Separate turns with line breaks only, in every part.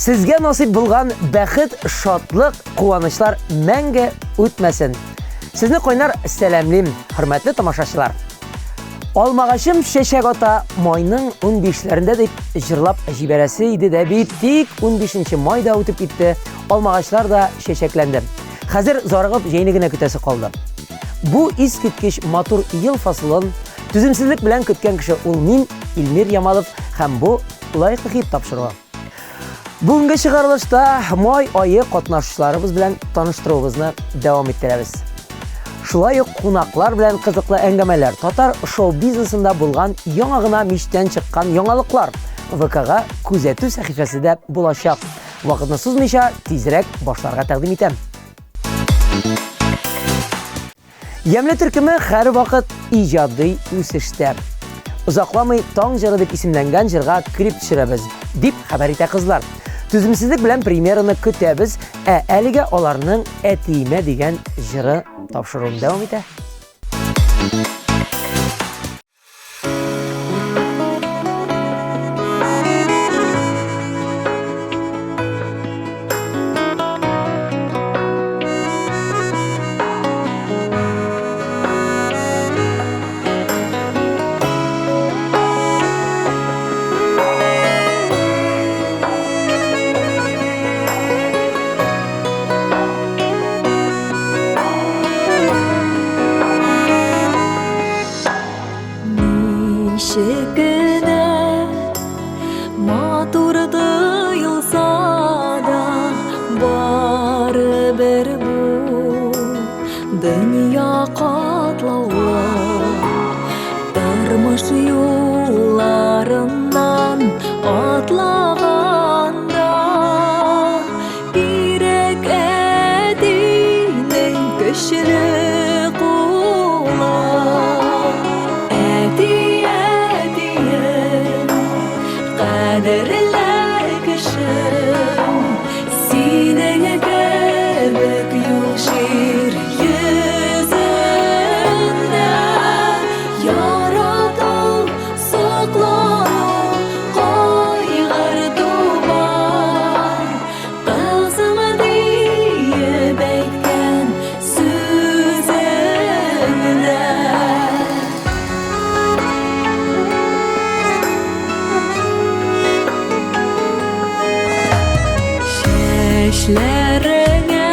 Сезгә насыйп булган бәхет, шатлык, куанычлар мәңге үтмәсен. Сезне кайнар сәламлим, хөрмәтле тамашачылар. Алмагачым чәчәк ата майның 15-ләрендә дип җырлап җибәрәсе иде дә бит, тик 15 май да үтеп китте, алмагачлар да чәчәкләнде. Хәзер зарыгып җәйне генә көтәсе калды. Бу искиткеч матур ел фасылын түземсезлек белән көткән кеше ул мин, Илмир Ямалов, һәм бу лаеклы хит тапшыруы. Бүгенге чыгарылышта май ае катнашучыларыбыз белән таныштыруыбызны дәвам иттерәбез. Шулай ук кунаклар белән кызыклы әңгәмәләр, татар шоу-бизнесында булган яңа гына мичтән чыккан яңалыклар, ВКга күзәтү сәхифәсе дә булачак. Вакытны сузмыйча, тизрәк башларга тәкъдим итәм. Ямьле төркеме һәрвакыт иҗади үсештә. Озакламый Таң җыры дип исемләнгән җырга клип төшерәбез, дип хәбәр итә кызлар. Түземсезлек белән премьераны көтәбез, ә әлегә аларның Әтиемә дигән җыры тапшыруын дәвам итә.
Ничек кенә матур тоелса да, барыбер бу дөнья катлаулы. Тормыш юлларыннан атлаганда Кирәк әтинең көчле кулы. Әти, әтием, кадерле кешем, синең кебек юк җир йөзендә. Ярату, соклану, кайгырту бар. Кызым диеп әйткән сүзеңдә. Чәчләреңә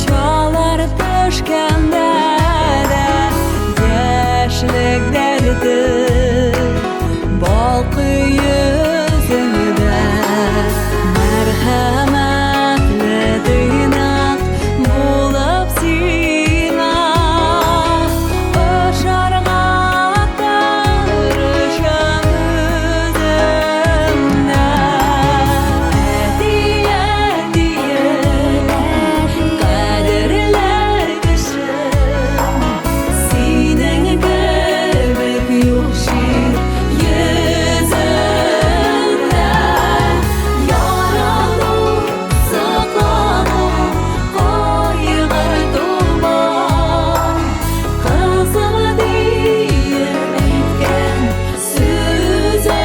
чалар төшкәндә дә яшьлек дәрте балкый йөзеңдә. Мәрхәмәтле тыйнак булып сиңа ошарга тырышам үземне. Әти, әтием, кадерле кешем, синең кебек юк җир йөзендә. Ярату, соклану, кайгырту бар. Кызым диеп әйткән сүзеңдә.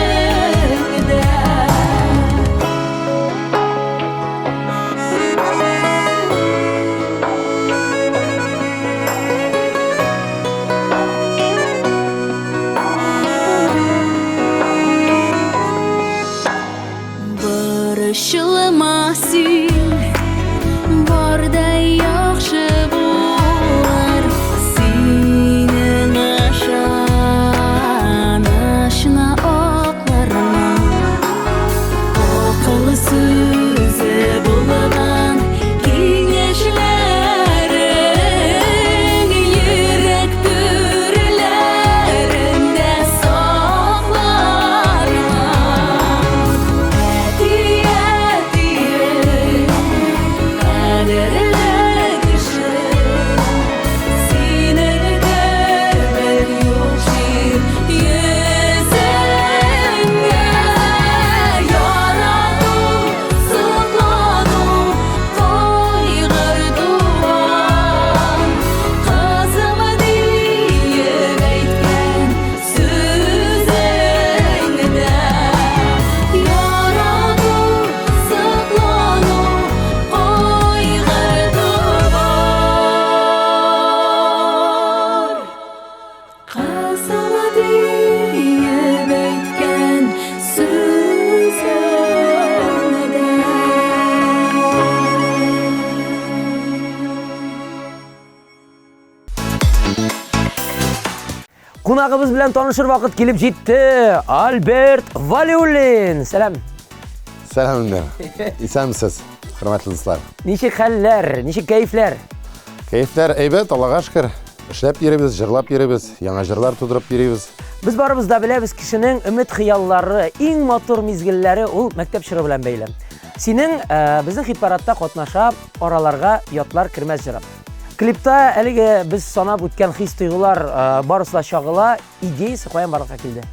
Борчылма син, бар да яхшы булыр. Синең ышанычны аклармын. Акыл сүзе булган киңәшләрең йөрәк түрләрендә саклармын. Әти, әтием,
Кунагыбыз белән танышыр вакыт килеп җитте. Альберт Валиуллин. Сәлам.
Сәлам, Илмир. Исәнмесез, хөрмәтле дуслар.
Ничек хәлләр, ничек кәефләр?
Кәефләр әйбәт, Аллага шөкер. Эшләп йөрибез, җырлап йөрибез, яңа җырлар тудырып йөрибез.
Без барыбыз да беләбез, кешенең өмет-хыяллары, иң матур мизгелләре ул мәктәп чоры белән бәйле. Синең э, безнең хит-парадта катнаша араларга ятлар кермәс җыры. Клипта әлеге без санап үткән хис-тойгылар э, барысы да чагыла. Идеясы каян барлыкка килде?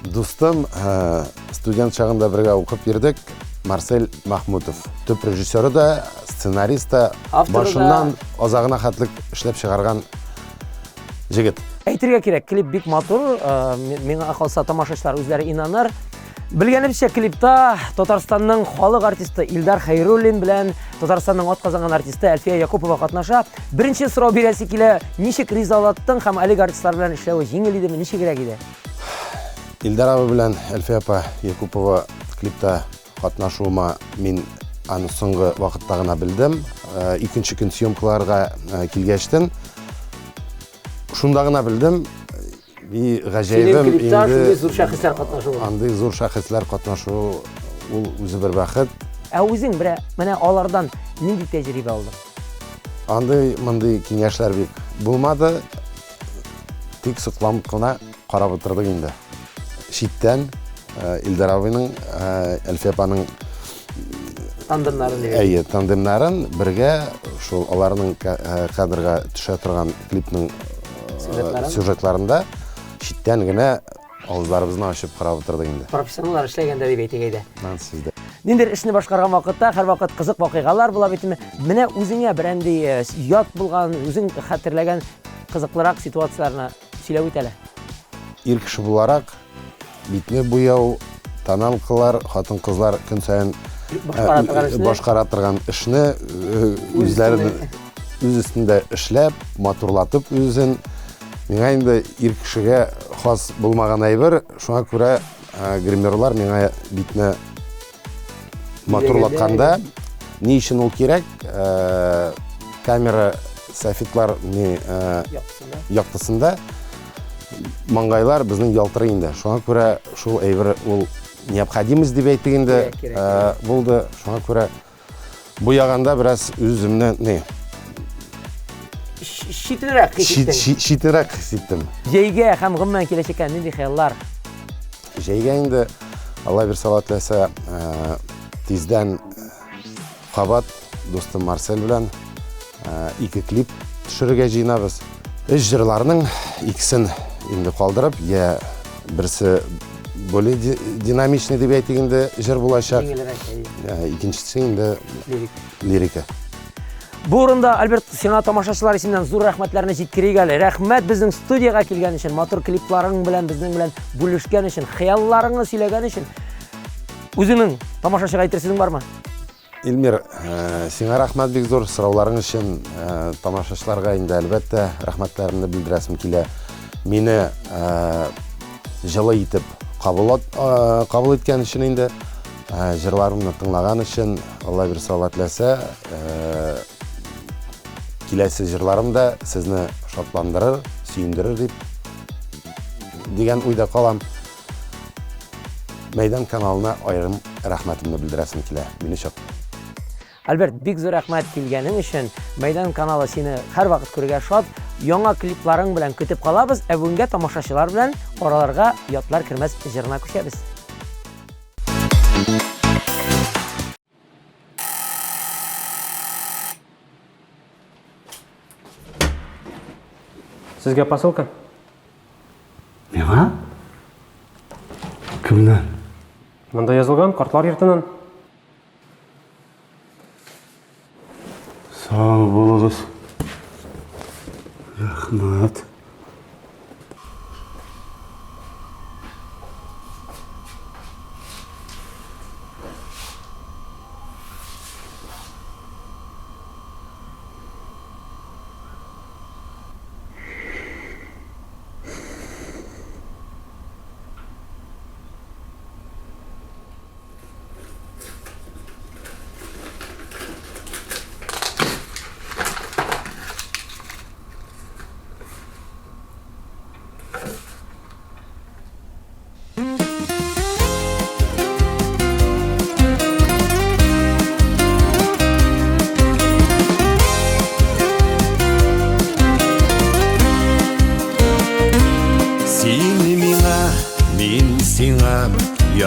Дустым, э, студент чагында бергә укып йөрдек. Марсель Махмутов. Төп режиссеры да, сценарист та, башыннан азагына хәтлек эшләп чыгарган җегет.
Әйтергә кирәк, клип бик матур. Э, миңа калса, тамашачылар үзләре инаныр. Белгәнебезчә, клипта Татарстанның халык артисты Илдар Хәйруллин белән Татарстанның атказанган артисты Әлфия Якупова катнаша. Беренче сорау бирәсе килә, ничек ризалаттың һәм әлеге артистлар белән эшләве җиңел идеме, ничегрәк иде?
Илдар абый белән Әлфия апа Якупова клипта катнашуыма мин аны соңгы вакытта гына белдем. Э, икенче көн съемкаларга э, килгәчтен шунда гына белдем. И гаҗәебем
инде. Шундый зур шәхесләр катнашу.
Андый зур шәхесләр катнашу ул үзе бер бәхет.
Ә үзең берә менә алардан нинди тәҗрибә алдың?
Андый мондый киңәшләр бик булмады. Тик сокланып кына карап утырдык инде. Читтән э, Илдар абыйның, э, Әлфия апаның
тандемнарын дип.
Әйе, тандемнарын бергә шул аларның э, кадрга төшә торган клипның э, сюжетларында читтән генә авызларыбызны ачып карап утырдык инде.
Профессионаллар эшләгәндә дип әйтик әйдә.
Ман сездә.
Ниндидер эшне башкарган вакытта һәрвакыт кызык вакыйгалар була бит. Менә үзеңә берәндәй э, ят булган, үзең хәтерләгән кызыклырак ситуацияләрне сөйләп үт әле.
Ир кеше буларак Битне буяу, тоналкалар, хатын-кызлар көн саен
башкара торган эшне,
башкара торган эшне үзләрен үз өстендә эшләп, матурлатып үзен. Миңа инде ир кешегә хас булмаган әйбер, шуңа күрә гримерлар миңа битне матурлатканда ни өчен ул кирәк? Камера софитлар ни яктысында маңгайлар безнең ялтырый инде. Шуңа күрә шул әйбер ул необходимость дип әйтик инде булды. Шуңа күрә буяганда бераз үземне не
читенрәк хис иттем.
Читенрәк хис иттем.
Җәйгә һәм гомумән киләчәккә нинди хыяллар?
Җәйгә инде Алла бирсә, Алла теләсә, тиздән кабат дустым Марсель белән ике клип төшерергә җыенабыз. Өч җырларның икесен инде калдырып, я берсе более динамичный дип әйтик инде җыр булачак. Икенчесе инде лирика.
Бу урында, Альберт, сиңа тамашачылар исеменнән зур рәхмәтләрне җиткерик әле. Рәхмәт безнең студиягә килгән өчен, матур клипларың белән безнең белән бүлешкән өчен, хыялларыңны сөйләгән өчен. Үзеңнең тамашачыга әйтер сүзең бармы?
Илмир, э, сиңа рәхмәт бик зур сорауларың өчен. Э, тамашачыларга инде әлбәттә рәхмәтләремне белдерәсем килә. Мине э, җылы итеп кабул кабул иткән өчен инде җырларымны тыңлаган өчен Алла бирсә, Алла теләсә, киләсе җырларым да сезне шатландырыр, сөендерер дип дигән уйда калам. Мәйдан каналына аерым рәхмәтемне белдерәсем килә. Мине чак.
Альберт, бик зур рәхмәт килгәнең өчен. Мәйдан каналы сине һәрвакыт күрергә шат. Яңа клипларың белән көтеп калабыз. Ә бүгенгә тамашачылар белән араларга ятлар кермәс җырына күчәбез.
Сезгә посылка?
Миңа? Кемнән?
Монда язылган, картлар йортыннан.
Сау булыгыз. Рәхмәт.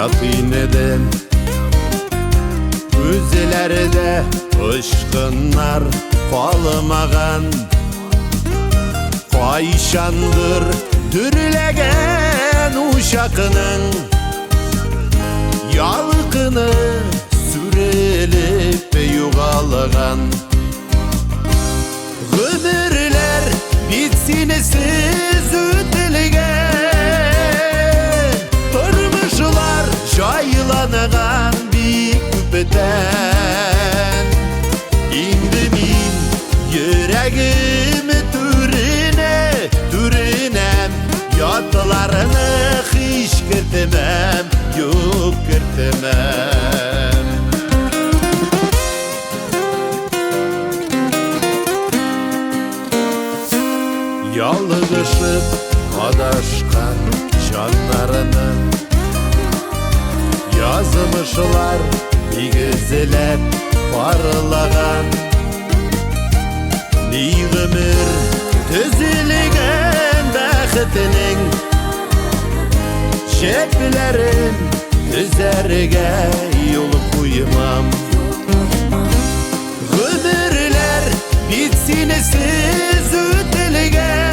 Ят инде. Күзләрдә очкыннар калмаган. Кайчандыр дөрләгән учакның ялкыны сүрелеп югалган. Гомерләр бит синесез үтелгән. Тормышлар җайланган бик күптән. Инде мин йөрәгем түренә, түренәм, ятларны һич кертмәм, юк кертмәм. Ялгышып адашкан җаннарны Язмышлар игезләп парлаган. Ни гомер төзелгән бәхетенең Җепләрен өзәргә юл куймам. Гомерләр бит синесез үтелгән.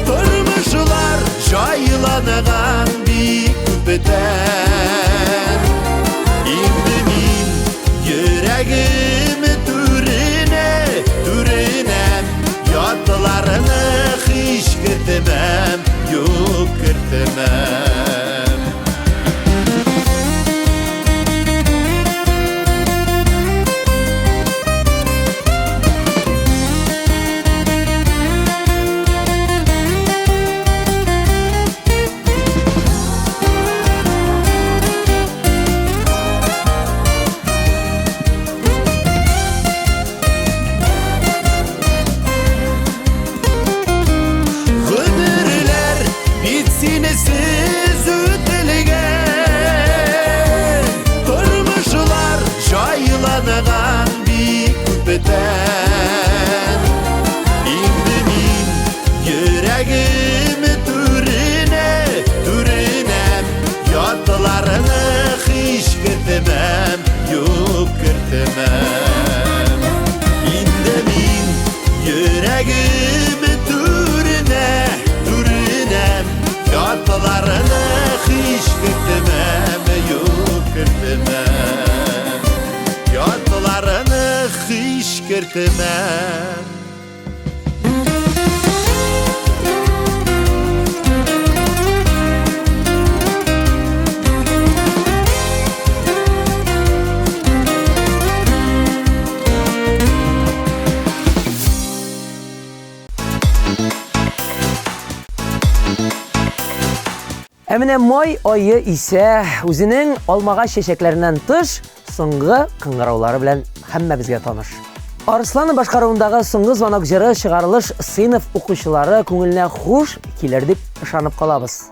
Тормышлар җайланган бик күптән. Инде мин йөрәгем түренә, түренәм, ятларны һич кертмәм, юк кертмәм. Гомерләр бит синесез үтелгән. Тормышлар җайланган бик күптән. Инде мин йөрәгем түренә, түренәм, ятларны һич кертмәм, юк кертмәм. Инде мин йөрәгем түренә, түренәм, ятларны һич кертмәм, юк кертмәм. Ятларны һич кертмәм.
Ә менә май ае исә үзенең алмагач чәчәкләреннән тыш соңгы кыңгыраулары белән һәммәбезгә таныш. Арыслан башкаруындагы соңгы звонок җыры чыгарылыш сыйныф укучылары күңеленә хуш килер дип ышанып калабыз.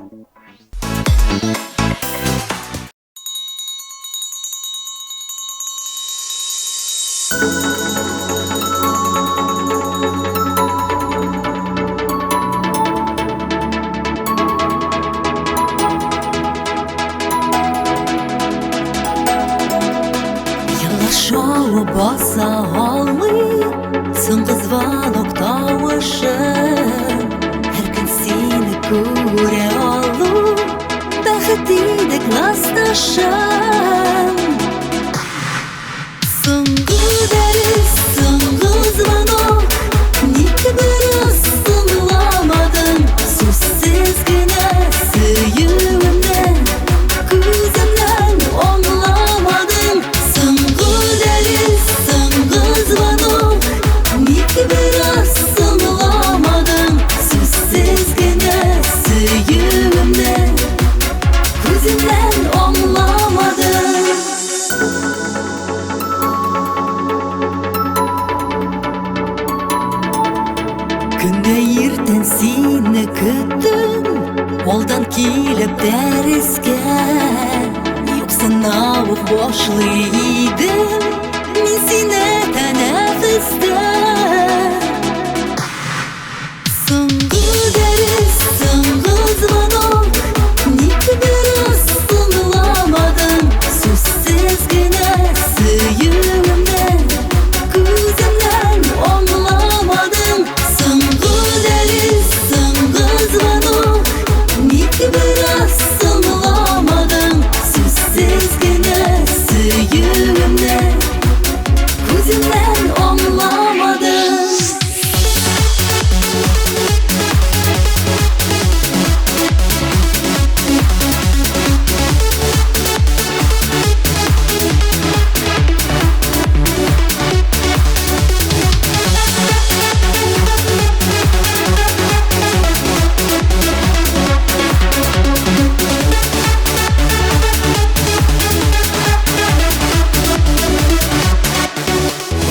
Еллар шавы баса алмый соңгы звонок тавышын. Һәр көн сине күрә алу бәхет иде классташым. Соңгы дәрес, соңгы звонок, ник бераз соңламадың? Сүзсез генә сөюемне күземнән аңламадың. Соңгы дәрес, соңгы звонок, ник бераз соңламадың? Сүзсез генә сөюемне күземнән аңламадың. Көндә иртән сине көттем, алдан килеп дәрескә. Юксына ук башлый идем, мин сине тәнәфестә. Соңгы дәрес, соңгы звонок, ник бераз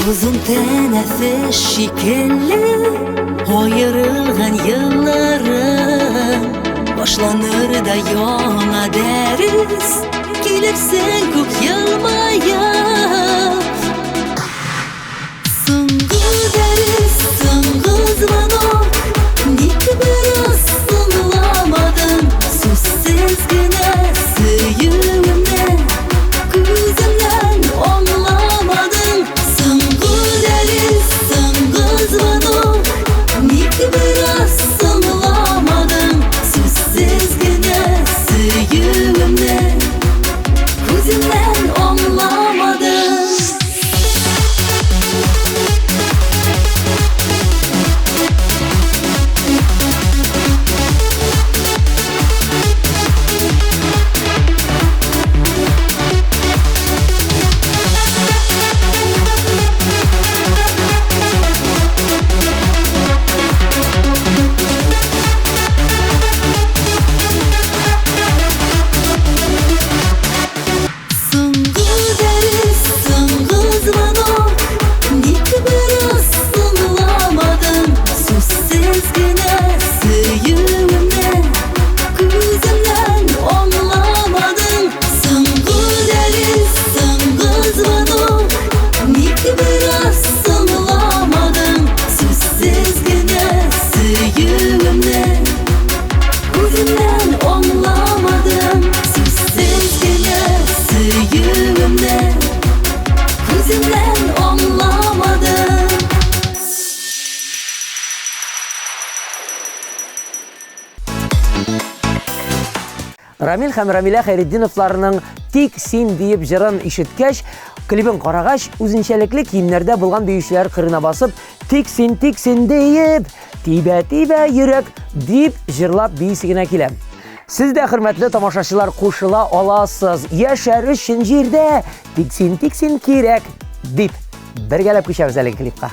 Озын тәнәфес шикелле аерылган елларым Башланыр да яңа дәрес Килерсең күк елмаеп Соңгы дәрес, соңгы звонок Ник бераз соңламадың Сүзсез генә сөюемне Күземнән аңламадың Соңгы дәрес, соңгы звонок Ник бераз соңламадың Сүзсез генә сөюемне Күземнән аңламадың Соңгы дәрес, соңгы звонок Ник бераз соңламадың Сүзсез генә сөюемне Күземнән аңламадың Соңгы дәрес, соңгы звонок Ник бераз соңламадың Сүзсез генә сөюемне Күземнән аңламадым Сүзсез генә сөюемне Күземнән аңламадым
Рамил һәм Рамилә Хәйретдиновларның Тик син диеп җырын ишеткәч, клибын карагач, үзенчәлекле киемнәрдә булган биючеләр кырына басып, Тик син, тик син диеп, тибә, тибә йөрәк дип җырлап биисе генә килә. Сез дә, хөрмәтле тамашачылар, кушыла аласыз. Яшәр өчен җирдә тик син, тик син кирәк дип. Бергәләп күчәбез әлеге клипка.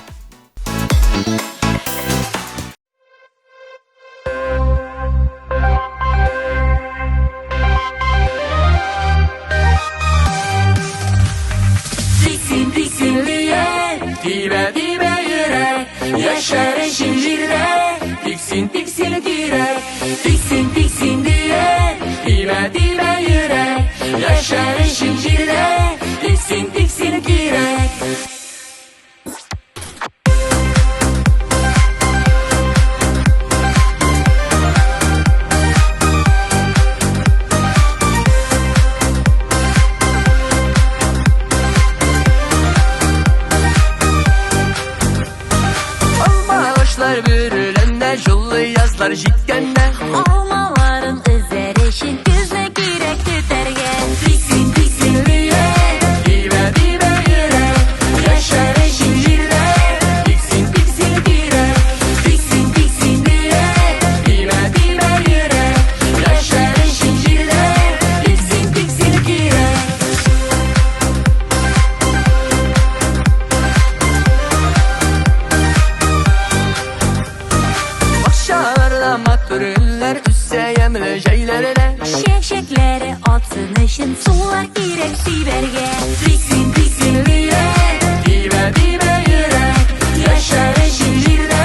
Тик син, тик син диеп, тибә, тибә йөрәк, яшәр өчен җирдә, тик син, тик син кирәк. Тик син, тик син диеп, тибә, тибә йөрәк, яшәр өчен җирдә, тик син, тик син кирәк. Алмагачлар бөреләнә, җылы язлар җиткәндә.
Алмаларын өзәр өчен көзне кирәк көтәргә.
Тик син, тик син диеп, тибә, тибә йөрәк, яшәр өчен җирдә. Тик син, тик син кирәк. Тик син, тик син диеп, тибә, тибә йөрәк, яшәр өчен җирдә. Тик син, тик син кирәк. Бакчаларда матур гөлләр үсә ямьле җәйләрдә.
Чәчәкләре атсын өчен сулар кирәк сибәргә.
Тик син, тик син диеп, тибә, тибә йөрәк, яшәр өчен җирдә.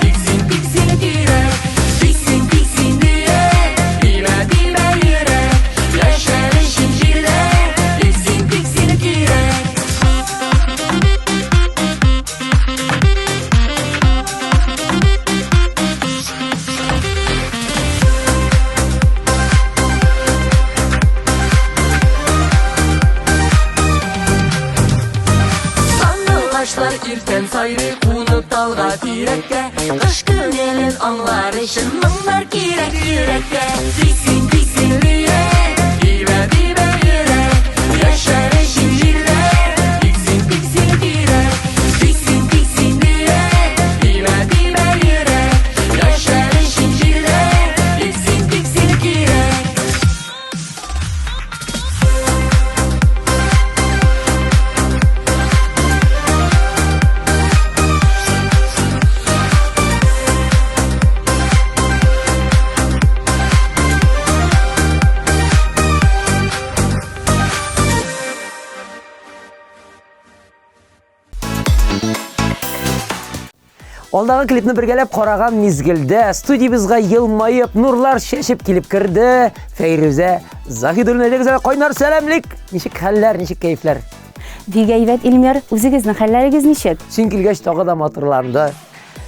Тик син, тик син кирәк. Тик син, тик син диеп, тибә, тибә йөрәк, яшәр өчен җирдә. Тик син, тик син кирәк. Сандугачлар иртән сайрый кунып талга тирәккә.
Кыш күңелен аңлар өчен моңнар кирәк йөрәккә.
Тик син, тик син диеп, тибә, тибә йөрәк, яшәр өчен җирдә. Тик син, тик син кирәк. Тик син, тик син диеп, тибә, тибә йөрәк, яшәр өчен җирдә. Тик син, тик син кирәк.
Алдагы клипны бергәләп караган мизгелдә студиябезгә елмаеп, нурлар чәчеп килеп керде Фәйрүзә Заһидуллина. Әйдәгез әле, кайнар сәламлик! Ничек хәлләр, ничек кәефләр?
Бик әйбәт, Илмир. Үзегезнең хәлләрегез ничек?
Син килгәч тагы да матурланды.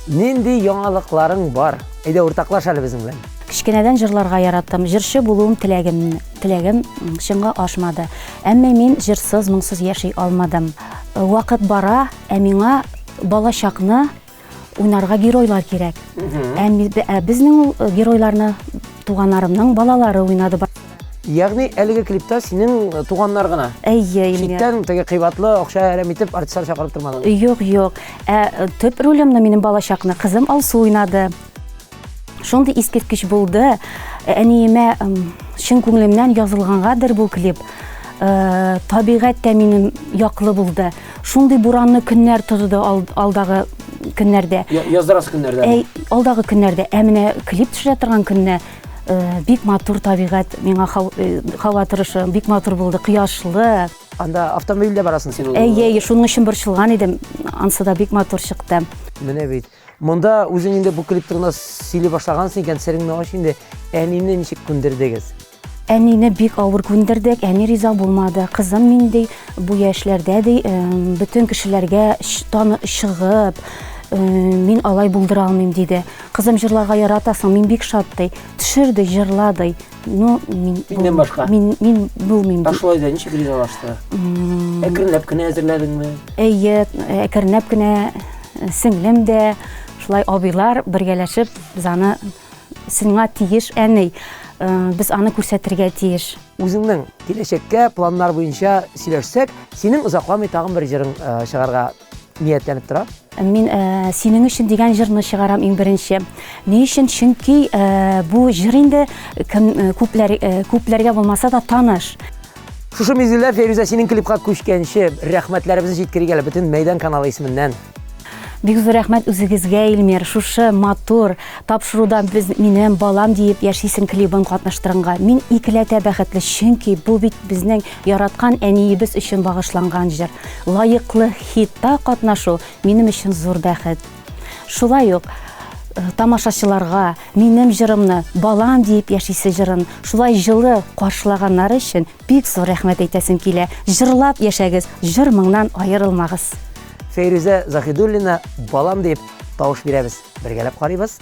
Нинди яңалыкларың бар? Әйдә уртаклаш әле безнең белән.
Кечкенәдән җырларга яраттым. Җырчы булуым теләгем, теләгем чынга ашмады. Әмма мин җырсыз, моңсыз яши алмадым. Вакыт бара, ә миңа балачакны уйнарга геройлар кирәк. Ә ә безнең ул э, геройларны туганнарымның балалары уйнады.
Ягъни әлеге клипта синең э, туганнар гына.
Әйе,
Илмир. Читтән теге кыйбатлы акча әрәм итеп артистлар чакырып тормадың.
Юк, юк. Ә э, төп ролемне минем балачакны кызым Алсу уйнады. Шундый искиткеч булды. Әниемә чын күңелемнән язылгангадыр бу клип. Э, табигать тә минем яклы булды. Шундый буранлы көннәр торды алдагы көннәрдә.
Яздырасы көннәрдә.
Әй, алдагы көннәрдә. Ә менә клип төшерә торган көнне э, бик матур табигать, миңа э, һава торышы бик матур булды, кояшлы.
Анда автомобильдә барасың син ул.
Әйе, әйе, шуның өчен борчылган идем. Ансы да бик матур чыкты.
Менә бит. Монда үзең инде бу клип турында сөйли башлагансың икән, сереңне ач инде. Әнине ничек күндердегез?
Әнине бик авыр күндердек, әни риза булмады. Кызым мин ди, бу яшьләрдә ди, бөтен кешеләргә чыгып, мин алай булдыра алмыйм диде. Кызым җырларга яратасың, мин бик шат ди. Төшер ди, җырла ди. Ну, мин
Миннән башка.
Мин мин булмыйм.
Ә шулай да ничек ризалашты? Әкренләп кенә әзерләдеңме?
Әйе, әкренләп кенә сеңлем дә, шулай абыйлар бергәләшеп без аны сиңа тиеш әни, без аны күрсәтергә тиеш.
Үзеңнең киләчәккә планнар буенча сөйләшсәк, синең озакламый тагын бер җырың чыгарга ниятләнеп тора.
Мин синең өчен дигән җырны чыгарам иң беренче. Ни өчен? Чөнки бу җыр инде кем күпләр күпләргә булмаса да таныш.
Шушы мизгелдә Фәйрүзә синең клипка күчкәнче рәхмәтләребезне җиткерик әле бөтен Мәйдан каналы исеменнән.
Бик зур рәхмәт үзегезгә, Илмир. Шушы матур тапшыруда без минем балам диеп яшисең клибын катнаштырганга. Мин икеләтә бәхетле, чөнки бу бит безнең яраткан әниебез өчен багышланган җыр. Лаеклы хитта катнашу минем өчен зур бәхет. Шулай ук э, тамашачыларга минем җырымны балам диеп яшисе җырын шулай җылы каршылаганнары өчен бик зур рәхмәт әйтәсем килә. Җырлап яшәгез, җыр моңнан аерылмагыз.
Фәйрүзә Заһидуллина балам дип тавыш бирәбез. Бергәләп карыйбыз.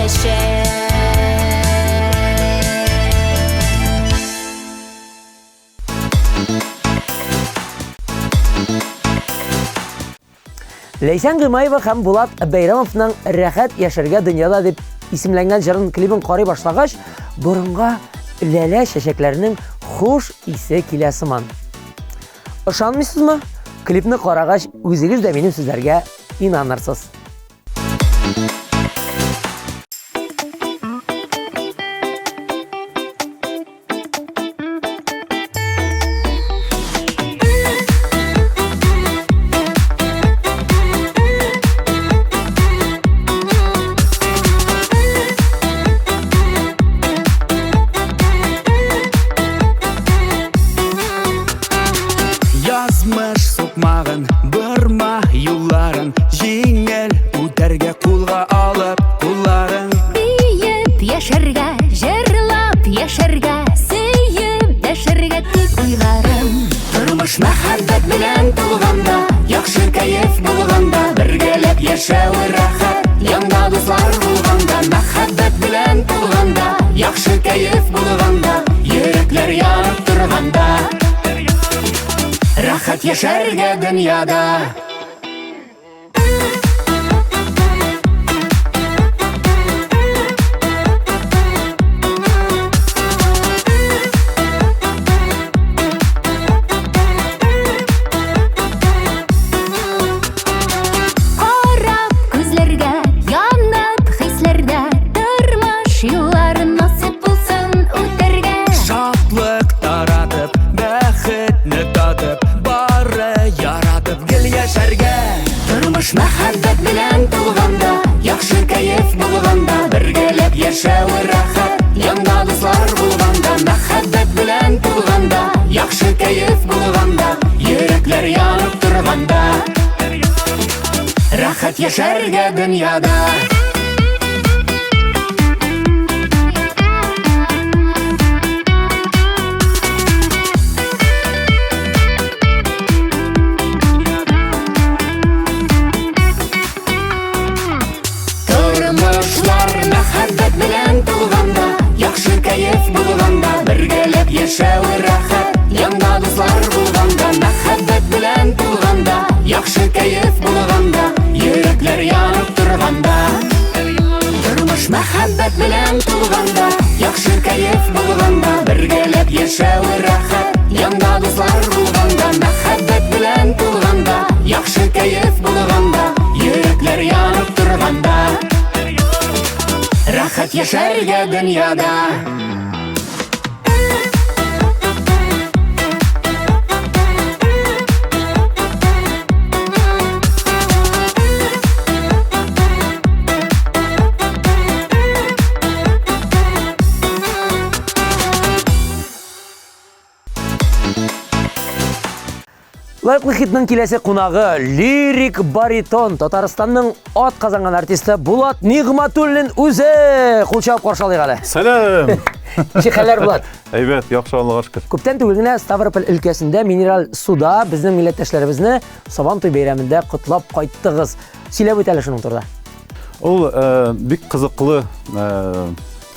чәчәк.
Ләйсән Гыймаева һәм Булат Бәйрәмовның Рәхәт яшәргә дөньяда дип исемләнгән җырын клибын карый башлагач, борынга ләлә чәчәкләренең хуш исе килә сыман. Ышанмыйсызмы? Клипны карагач, үзегез дә минем сүзләргә инанырсыз.
Язмыш сукмагын, борма юлларын, җиңел үтәргә кулга алып кулларын.
Биеп яшәргә, җырлап яшәргә, сөеп дәшәргә тик уйларым.
Тормыш мәхәббәт белән тулганда, яхшы кәеф булганда, бергәләп яшәү рәхәт, янда дуслар булганда, мәхәббәт белән тулганда, яхшы кәеф булганда, йөрәкләр янып торганда, рәхәт яшәргә дөньяда.
Карап күзләргә, янып хисләрдә, тормыш юлларын насыйп булсын үтәргә.
Шатлык таратып, бәхетне татып, бары яратып гел яшәргә. Тормыш мәхәббәт белән тулганда, яхшы кәеф булганда, бергәләп яшәү рәхәт, янда дуслар булганда, мәхәббәт белән тулганда, яхшы кәеф булганда, йөрәкләр янып торганда, рәхәт яшәргә дөньяда. Тормышлар мәхәббәт белән тулганда, яхшы кәеф булганда, бергәләп яшәү рәхәт, янда дуслар булганда, мәхәббәт белән тулганда, яхшы кәеф булганда, йөрәкләр янып торганда. Тормыш мәхәббәт белән тулганда, яхшы кәеф булганда, бергәләп яшәү рәхәт, янда дуслар булганда, мәхәббәт белән тулганда, яхшы кәеф булганда, йөрәкләр янып торганда, рәхәт яшәргә дөньяда.
Лайклы хитның киләсе кунагы лирик баритон Татарстанның ат казанган артисты Булат Нигъматуллин үзе. Кул чабып каршы алыйк әле.
Сәлам!
Ничек хәлләр, Булат?
Әйбәт, яхшы, Аллага шөкер.
Күптән түгел генә Ставрополь өлкәсендә минераль суда безнең милләттәшләребезне Сабан туй бәйрәмендә котлап кайттыгыз. Сөйләп үт әле шуның турында.
Ул э, бик кызыклы э,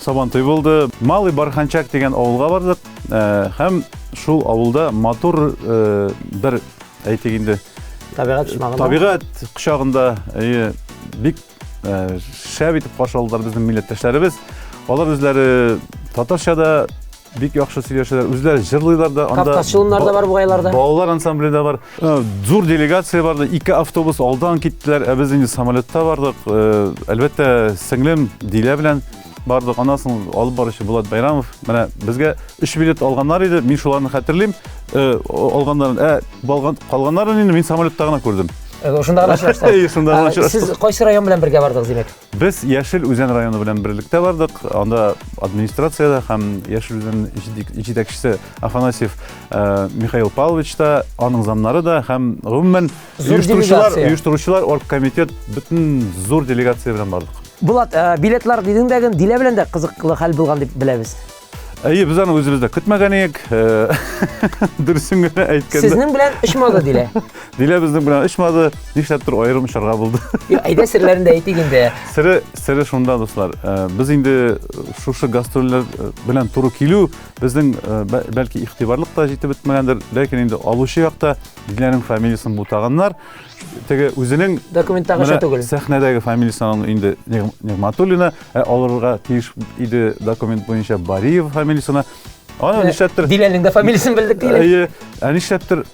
Сабан туй булды. Малый Барханчак дигән авылга бардык. Э, һәм шул авылда матур э, бер әйтик инде
табигать кочагында
табигать кочагында әйе, бик э, шәп итеп каршы алдылар безнең милләттәшләребез. Алар үзләре татарча да бик яхшы сөйләшәләр, үзләре җырлыйлар да.
Анда Кавказчылар да бар бугайларда.
Балалар ансамбле дә бар. Зур делегация барды, ике автобус алдан киттеләр, ә без инде самолетта бардык. Әлбәттә, сеңлем Дилә белән бардык. Аннан соң алып баручы Булат Байрамов. Менә безгә өч билет алганнар иде, мин шуларны хәтерлим. Алганнарын, ә калганнарын инде мин самолетта гына күрдем.
Шунда гына очраштык.
Әйе, шунда гына очраштык.
Сез кайсы район белән бергә бардыгыз, димәк?
Без Яшел Үзән районы белән берлектә бардык. Анда администрациядә һәм Яшел Үзән җитәкчесе Афанасьев э, Михаил Павлович та, аның замнары да һәм гомумән оештыручылар, оештыручылар оргкомитет бөтен зур делегация белән бардык.
Булат, э, билетлар дидең дә, Дилә белән дә кызыклы хәл булган дип беләбез.
Әйе, без аны үзебез дә көтмәгән идек. Дөресен генә әйткәндә.
Сезнең белән очмады Дилә.
Дилә безнең белән очмады. Нишләптер аерым очарга булды.
Юк, әйдә серләрен дә әйтик инде.
Сере, сере шунда, дуслар. Без инде шушы гастрольләр белән туры килү безнең бәлки игътибарлык та җитеп бетмәгәндер, ләкин инде алучы якта Диләнең фамилиясен бутаганнар. Теге үзенең
документтагыча түгел.
Сәхнәдәге фамилиясе аның инде Нигматуллина, ә алырга тиеш иде документ буенча Бариев фамилиясенә. Аны нишләптер?
Диләнең дә фамилиясен белдек диләр.
Әйе, ә нишләптер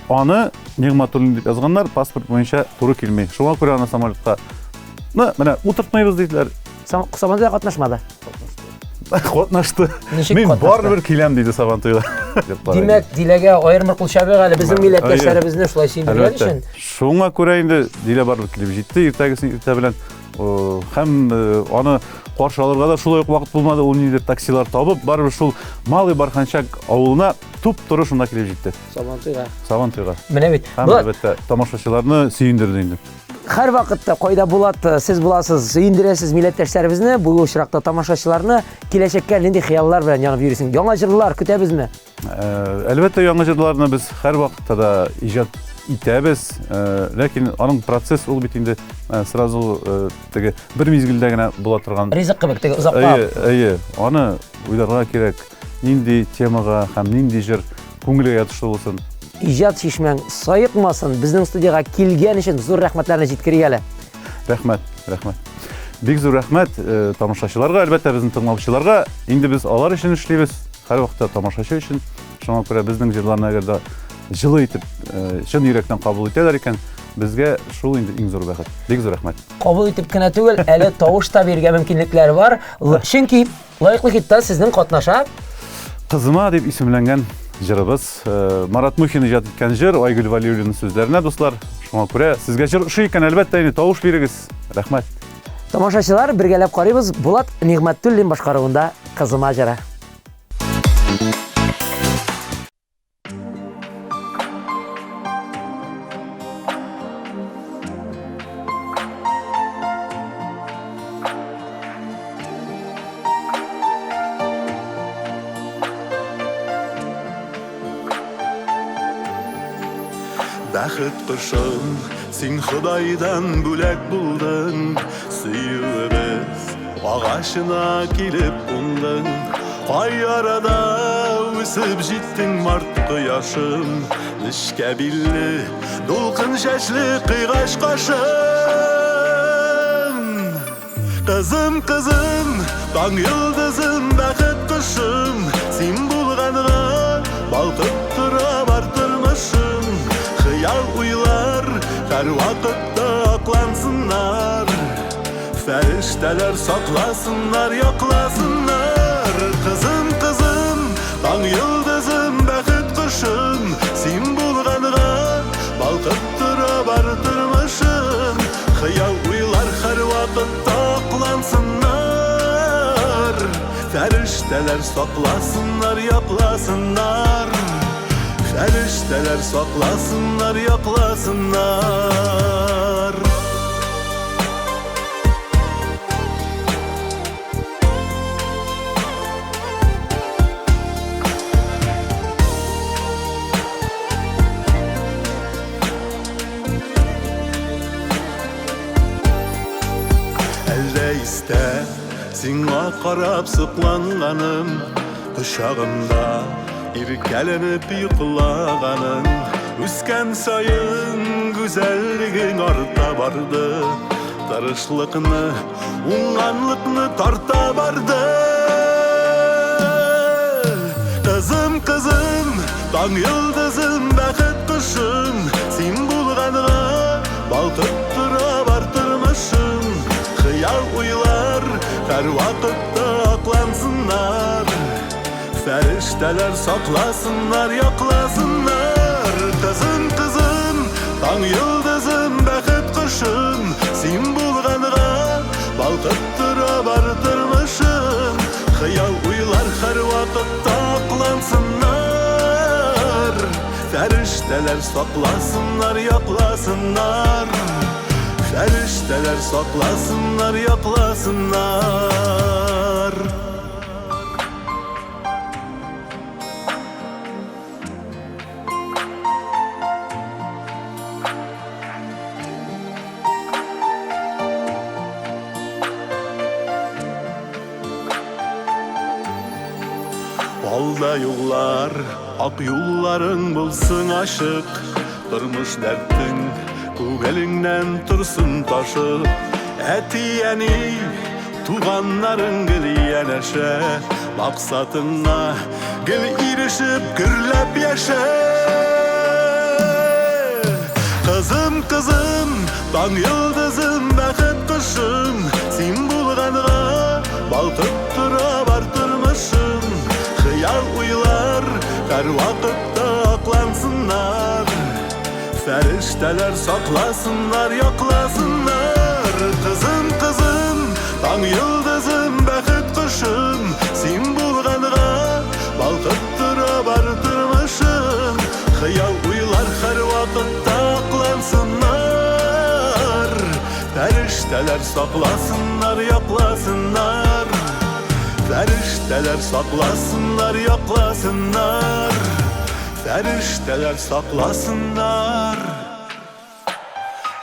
аны Нигматуллин дип язганнар, паспорт буенча туры килми. Шуңа күрә аны самолетка Ну, менә утыртмыйбыз диделәр.
Сабантуйда катнашмады.
Катнашты. Мин барыбер киләм диде Сабантуйга.
Димәк, Диләгә аерым бер кул чабыйк әле безнең милләттәшләребезне шулай сөендергән өчен.
Шуңа күрә инде Дилә барыбер килеп җитте иртәгесен иртә белән. Һәм аны каршы алырга да шулай ук вакыт булмады. Ул ниндидер таксилар табып, барыбер шул Малый Барханчак авылына туп-туры шунда килеп җитте.
Сабантуйга.
Сабантуйга.
Менә бит.
Һәм әлбәттә тамашачыларны сөендерде инде.
Һәр вакытта кайда Булат, сез буласыз, сөендерәсез милләттәшләребезне, бу очракта тамашачыларны. Киләчәккә нинди хыяллар белән янып йөрисең? Яңа җырлар көтәбезме?
Әлбәттә, яңа җырларны без һәр вакытта да иҗат итәбез. Ләкин аның процесс ул бит инде сразу теге бер мизгелдә генә була торган.
Ризык кебек теге озаклап.
Әйе, әйе, аны уйларга кирәк. Нинди темага һәм нинди җыр күңелгә ятышлы булсын.
Иҗат чишмәң саекмасын, безнең студиягә килгән өчен зур рәхмәтләрне җиткерик әле.
Рәхмәт, рәхмәт. Бик зур рәхмәт э, тамашачыларга, әлбәттә, безнең тыңлаучыларга. Инде без алар өчен эшлибез, һәрвакытта тамашачы өчен. Шуңа күрә безнең җырларны әгәр дә җылы итеп, э, чын йөрәктән кабул итәләр икән, безгә шул инде иң зур бәхет. Бик зур рәхмәт.
Кабул итеп кенә түгел, әле тавыш та бирергә мөмкинлекләре бар. Чөнки Лаеклы хитта сезнең катнаша.
Кызыма дип исемләнгән җырыбыз. Э, Марат Мухин иҗат иткән җыр Айгөл Валиуллина сүзләренә, дуслар. Шуңа күрә сезгә җыр ошый икән, әлбәттә, инде тавыш бирегез. Рәхмәт.
Тамашачылар, бергәләп карыйбыз Булат Нигъмәтуллин башкаруында Кызыма җыры.
Бәхет кошым, син Ходайдан бүләк булдың, сөюебез Агачына килеп кундың, Кай арада үсеп җиттең март кояшым, Нечкә билле, дулкын чәчле кыйгач кашың. Кызым, кызым, таң йолдызым, бәхет кошым, Син булганга балкып тора бар тормышым. Хыял уйлар һәрвакытта аклансыннар. Фәрештәләр сакласыннар, якласыннар. Кызым, кызым, таң йолдызым, бәхет кошым, син булганга балкып тора бар тормышым. Хыял уйлар һәрвакытта аклансыннар. Фәрештәләр сакласыннар, якласыннар. Фәрештәләр сакласыннар, якласыннар. Әллә истә сиңа карап сокланганым, Кочагымда иркәләнеп йоклаганың, Үскән саен гүзәллегең арта барды, Тырышлыкны, уңганлыкны тарта барды. Кызым, кызым, таң йолдызым, бәхет кошым, Син булганга балкып тора бар тормышым. Хыял уйлар һәрвакытта аклансыннар. Фәрештәләр сакласыннар, якласыннар. Кызым, кызым, таң йолдызым, бәхет кошым, син булганга балкып тора бар тормышым. Хыял уйлар һәрвакытта аклансыннар. Фәрештәләр сакласыннар, якласыннар. Фәрештәләр сакласыннар, якласыннар. Алда юллар, ак юлларың булсын ачык, Тормыш дәртең күңелеңнән торсын ташып. Әти-әни, туганнарың гел янәшә, Максатыңа гел ирешеп, гөрләп яшә. Кызым, кызым, таң йолдызым, бәхет кошым, Син булганга балкып тора бар тормышым. Хыял уйлар һәрвакытта аклансыннар, Фәрештәләр сакласыннар, якласыннар. Кызым, кызым, таң йолдызым, бәхет кошым, Син булганга балкып тора бар тормышым. Хыял уйлар һәрвакытта аклансыннар, Фәрештәләр сакласыннар, якласыннар. Фәрештәләр сакласыннар, якласыннар. Фәрештәләр сакласыннар,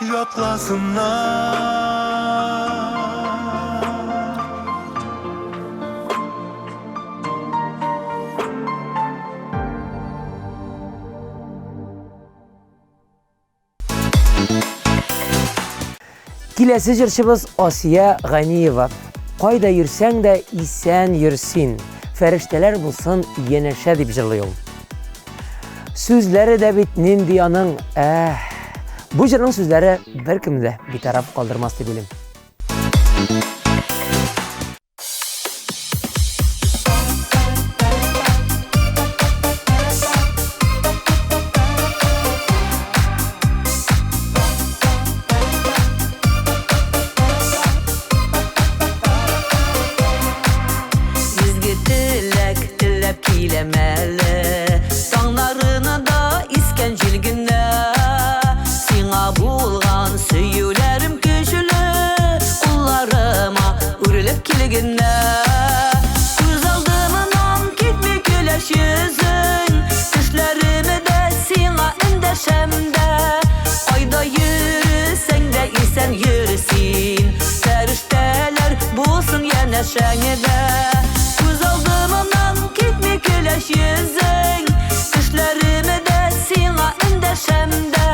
якласыннар.
Киләсе җырчыбыз Асия Ганиева. Кайда йөрсәң дә исән йөр син. Фәрештәләр булсын янәшә дип җырлый ул. Сүзләре дә бит нинди аның, әх. Бу җырның сүзләре беркемне дә битараф калдырмас дип уйлыйм.
Изге теләк теләп киләм әле Таңнарына да искән җил генә Сиңа булган сөюләрем көчле Кулларыма үрелеп килгәннә Күз алдымнан китми көләч йөзең Төшләремә дә сиңа эндәшәм дә Кайда йөресәң дә исән йөр син Фәрештәләр булсын янәшәңдә Күз алдымнан китми көләч йөзең Төшләремә дә сиңа эндәшәм дә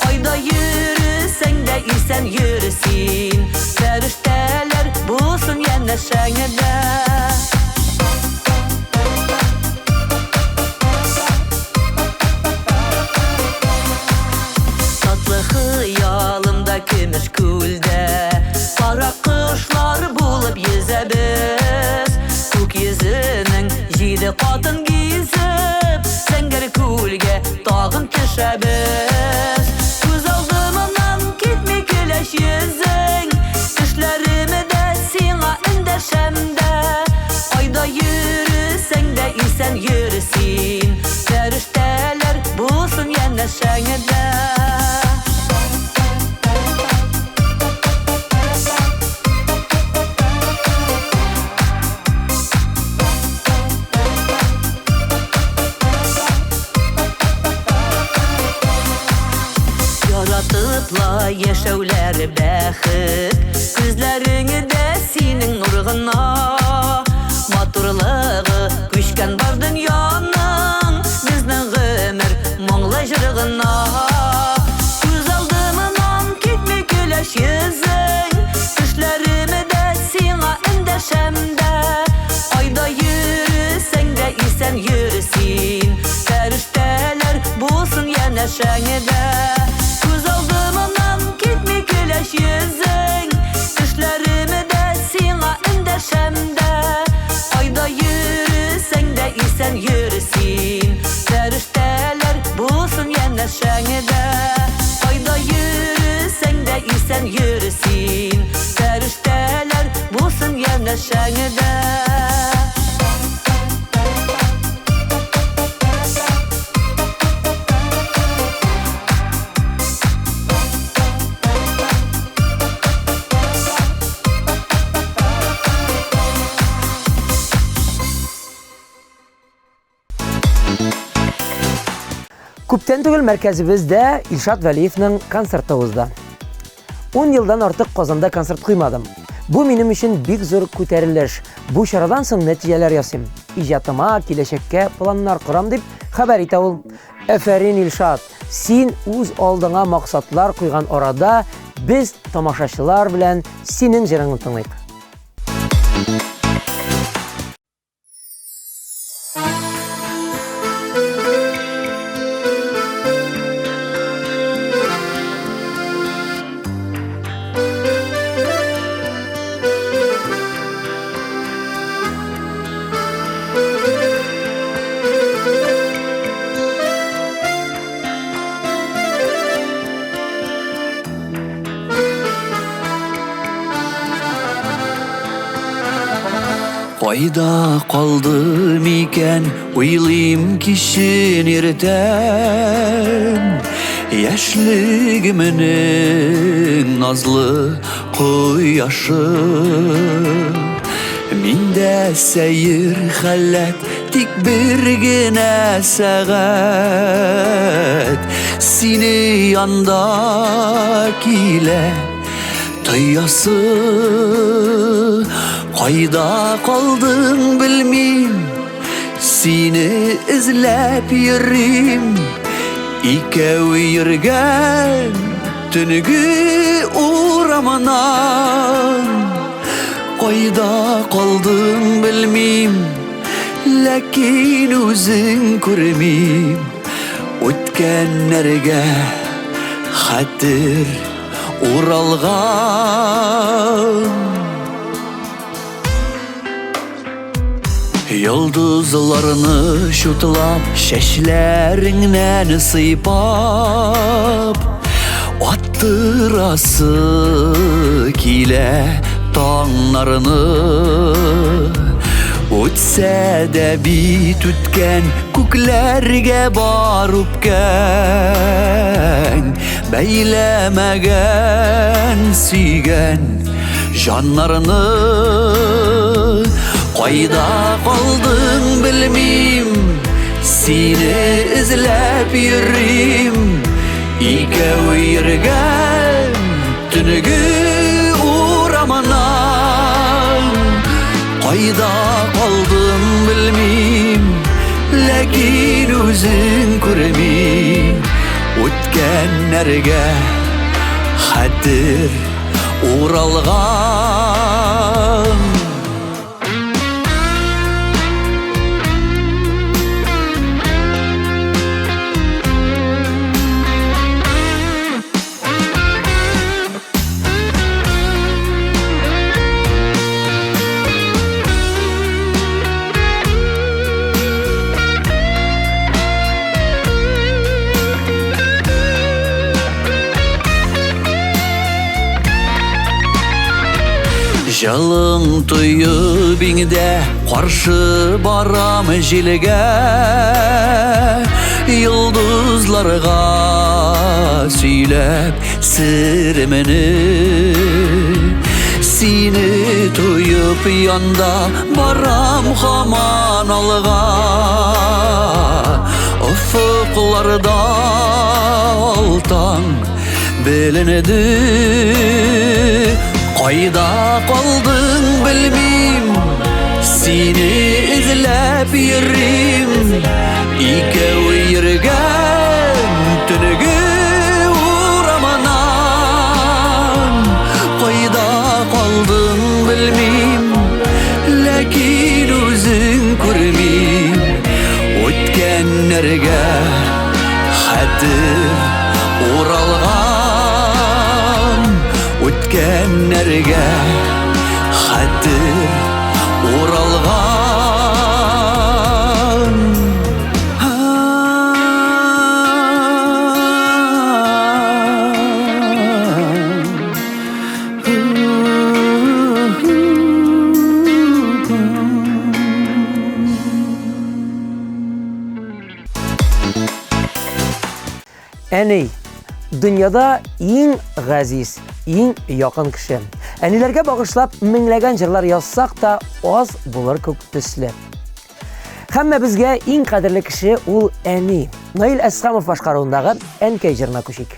Кайда йөресәң дә исән йөр син Фәрештәләр булсын янәшәңдә. Татлы хыялымда көмеш күлдә Кара кошлар булып йөзәбез. Күк йөзенең җиде катын гизеп, Зәңгәр күлгә тагын төшәбез. Күз алдымнан китми көләч йөзең, Төшләремә дә сиңа эндәшәм дә. Кайда йөресәң дә исән йөр син, Фәрештәләр булсын янәшәңдә. Яратыпла яшәүләр бәхет, Күзләреңдә синең нур гына. Матурлыгы күчкән бар дөньяның, Безнең гомер моңлы җыр гына. Күз алдымнан китми көләч йөзең, Төшләремә дә сиңа эндәшәм дә. Кайда йөресәң дә исән йөр син, Фәрештәләр булсын янәшәңдә. Күз алдымнан китми көләч йөзең, Төшләремә дә сиңа эндәшәм дә. Кайда йөресәң дә исән йөр син, Фәрештәләр булсын янәшәңдә. Кайда йөресәң дә исән йөр син, Фәрештәләр булсын янәшәңдә.
Күптән түгел мәркәзебездә Илшат Вәлиевның концерты узды. 10 елдан артык Казанда концерт куймадым. Бу минем өчен бик зур күтәрелеш. Бу чарадан соң нәтиҗәләр ясыйм. Иҗатыма, киләчәккә планнар корам, дип хәбәр итә ул. Әфәрин, Илшат! Син үз алдыңа максатлар куйган арада без тамашачылар белән синең җырыңны тыңлыйк.
Кайда калды микән, уйлыйм кичен иртән. Яшьлегемнең назлы кояшы. Миндә сәер халәт, тик бер генә сәгать. Сине янда килә тоясы. Кайда калдың белмим, сине эзләп йөрим. Икәү йөргән төнге урамыннан. Кайда калдың белмим, ләкин үзең күрмим. Үткәннәргә хәтер уралган. Йолдызларны чутлап, чәчләреңнән сыйпап, аттырасы килә таңнарны. Үтсә дә бит үткән күкләргә бар үпкәң, бәйләмәгән сөйгән җаннарны. Кайда калдың белмим, сине эзләп йөрим. Икәү йөргән төнге урамыннан. Кайда калдың белмим, ләкин үзең күрмим. Үткәннәргә хәтер уралган. Җылың тоеп иңдә каршы барам җилгә, йолдызларга сөйләп серемне. Сине тоеп янда барам хаман алга, офыкларда алтаң беленде. Кайда калдың белмим, сине эзләп йөрим. Икәү йөргән төнге урамыннан. Кайда калдың белмим, ләкин үзең күрмим. Үткәннәргә хәтер уралган. Үткәннәргә хәтер уралган.
Әни, дөньяда иң газиз, иң якын кеше. Әниләргә багышлап меңләгән җырлар язсак та аз булыр күк төсле. Һәммәбезгә иң кадерле кеше ул әни. Наил Әсхамов башкаруындагы Әнкәй җырына күчик.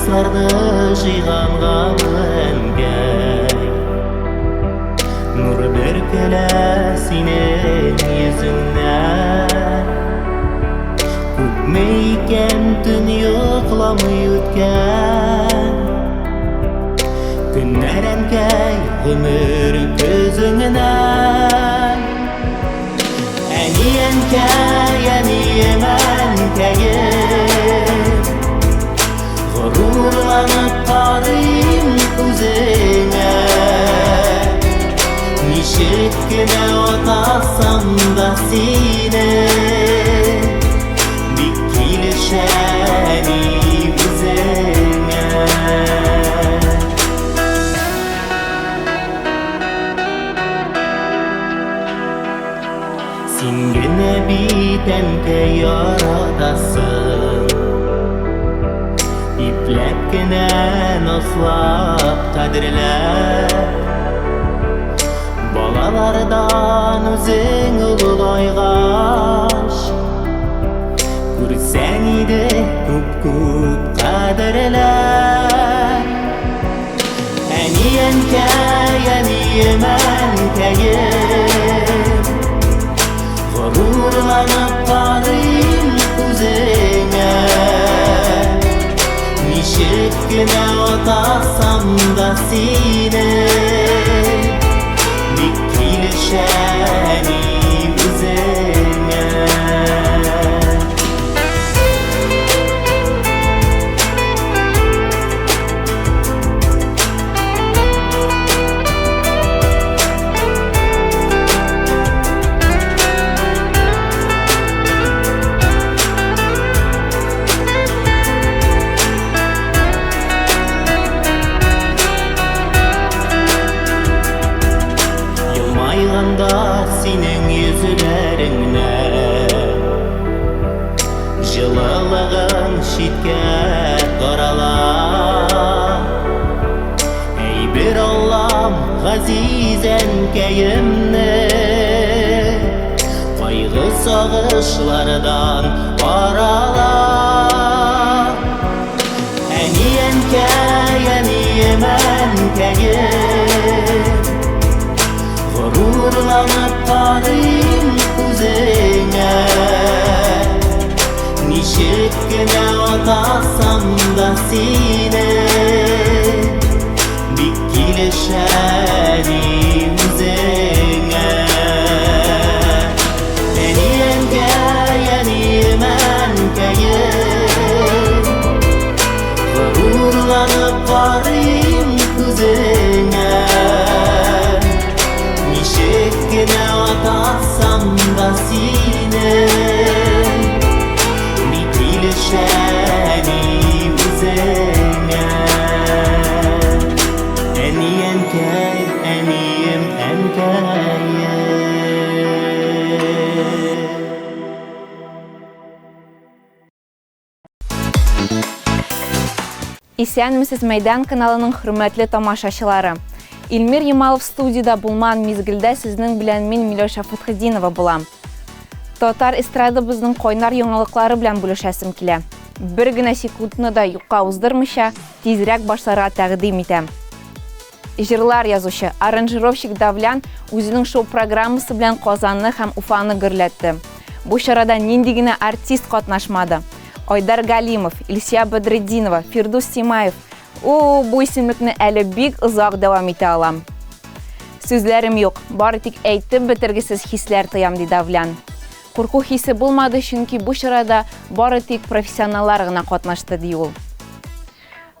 Дусларны җыйгангамы, әнкәй? Нур бөркелә синең йөзеңнән. Күпме икән төн йокламый үткән Көннәр, әнкәй, гомер көзеңнән. Әни, әнкәй, әнием, әнкәем, Горурланып карыйм күзеңә. Ничек кенә атасам да сине, Бик килешә әни үзеңә. Син генә бит, әнкәй, яратасың, Ипләп кенә назлап, кадерләп. Балалардан үзең олылайгач, Күрсәң иде күп-күп кадерләп. Әни, әнкәй, әнием, әнкәем, Горурланып карыйм күзеңә. Ничек кенә атасам да сине, Бик килешә әни үзеңә. Елмайганда синең йөзләреңнән Җылылыгың читкә тарала. Әй, бир Аллам газиз әнкәемне, Кайгы сагышлардан арала. Әни, әнкәй, әнием, әнкәем, Горурланып карыйм күзеңә. Ничек кенә атасам да сине, Бик килешә әни үзеңә. Әни, әнкәй, әнием, әнкәем, Горурланып карыйм күзеңә. Ничек кенә атасам да сине, Бик килешә әни үзеңә. Әни, әнкәй, әнием, әнкәем.
Исәнмесез, Мәйдан каналының хөрмәтле тамашачылары. Илмир Ямалов студияда булман мизгелдә сезнең белән мин Миләүшә Фәтхетдинова булам. Татар эстрадабызның кайнар яңалыклары белән бүлешәсем килә. Бер генә секундны да юкка уздырмыйча, тизрәк башларга тәкъдим итәм. Җырлар язучы, аранжировщик Давлян үзенең шоу-программасы белән Казанны һәм Уфаны гөрләтте. Бу чарада нинди генә артист катнашмады. Айдар Галимов, Илсия Бадретдинова, Фирдус Тимаев. О, бу исемлекне әле бик озак дәвам итә алам. Сүзләрем юк, бары тик әйтеп бетергесез хисләр тоям, ди Давлян. Курку хисе булмады, чөнки бу чарада бары тик профессионаллар гына катнашты, ди ул.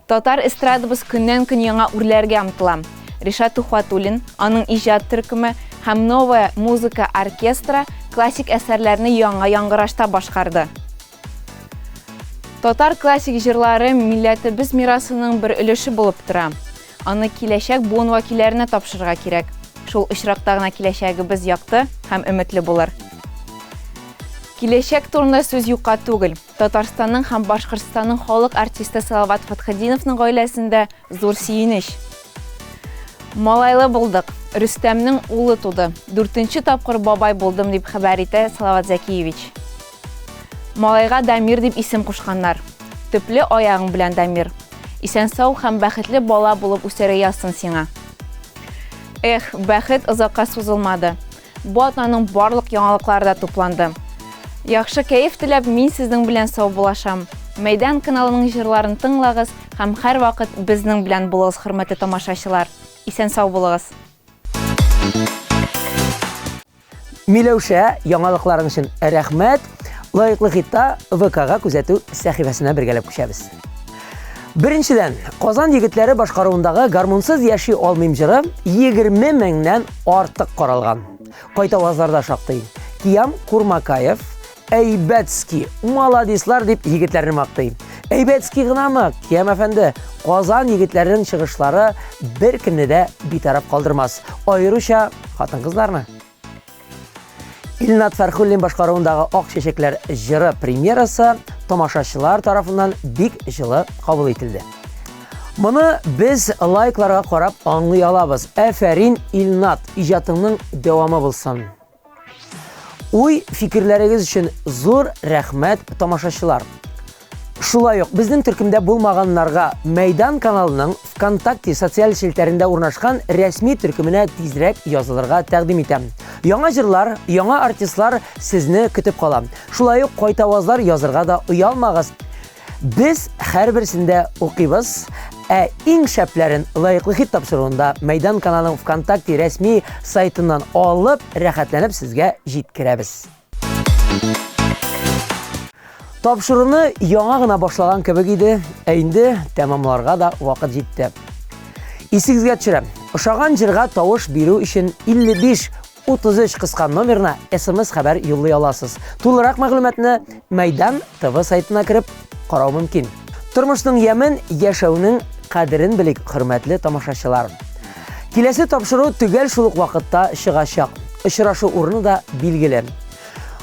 Татар эстрадабыз көннән-көн яңа үрләргә омтыла. Ришат Тухватуллин, аның иҗат төркеме һәм Новая музыка оркестры классик әсәрләрне яңа яңгырашта башкарды. Татар классик җырлары милләтебез мирасының бер өлеше булып тора. Аны киләчәк буын вәкилләренә тапшырырга кирәк. Шул очракта гына киләчәгебез якты һәм өметле булыр. Киләчәк турында сүз юкка түгел. Татарстанның һәм Башкортстанның халык артисты Салават Фәтхетдиновның гаиләсендә зур сөенеч. Малайлы булдык. Рөстәмнең улы туды. Дүртенче тапкыр бабай булдым, дип хәбәр итә Салават Зәкиевич. Малайга Дамир дип исем кушканнар. Төпле аягың белән, Дамир. Исән-сау һәм бәхетле бала булып үсәргә язсын сиңа. Эх, бәхет озакка сузылмады. Бу атнаның барлык яңалыклары да тупланды. Яхшы кәеф теләп, мин сезнең белән саубуллашам. Мәйдан каналының җырларын тыңлагыз һәм һәрвакыт безнең белән булыгыз, хөрмәтле тамашачылар. Исән-сау булыгыз.
Миләүшә, яңалыкларың өчен рәхмәт. Лаеклы хитта ВКга күзәтү сәхифәсенә бергәләп күчәбез. Беренчедән, Казан егетләре башкаруындагы Гармунсыз яши алмыйм җыры 20 меңнән артык каралган. Кайтавазлар да шактый. Киям Курмакаев, Әйбәтский, маладислар дип егетләрне мактый. Әйбәтский гынамы, Киям әфәнде, Казан егетләренең чыгышлары беркемне дә битараф калдырмас. Аеруча хатын-кызларны. Илнат Фәрхуллин башкаруындагы Ак чәчәкләр җыры премьерасы тамашачылар тарафыннан бик җылы кабул ителде. Моны без лайкларга карап аңлый алабыз. Әфәрин, Илнат, иҗатыңның дәвамы булсын. Уй фикерләрегез өчен зур рәхмәт, тамашачылар. Шулай ук безнең төркемдә булмаганнарга Мәйдан каналының ВКонтакте социаль челтәрендә урнашкан рәсми төркеменә тизрәк язылырга тәкъдим итәм. Яңа җырлар, яңа артистлар сезне көтеп кала. Шулай ук кайтавазлар язырга да оялмагыз. Без һәрберсен дә укыйбыз, ә иң шәпләрен лаеклы хит тапшыруында Мәйдан каналының ВКонтакте рәсми сайтыннан алып, рәхәтләнеп сезгә җиткерәбез. Тапшыруны яңа гына башлаган кебек иде, ә инде тәмамларга да вакыт җитте. Исегезгә төшерәм, ошаган җырга тавыш бирү өчен 55 33 кыска номерына смс хәбәр юллый аласыз. Тулырак мәгълүматны Мәйдан ТВ сайтына кереп карау мөмкин. Тормышның ямен, яшәүнең кадерен белик, хөрмәтле тамашачылар. Киләсе тапшыру төгәл шул ук вакытта чыгачак. Очрашу урыны да билгеле.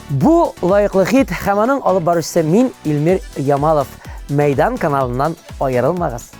Бу лаеклы хит һәм аның алып баручысы мин, Илмир Ямалов. Мәйдан каналыннан аерылмагыз.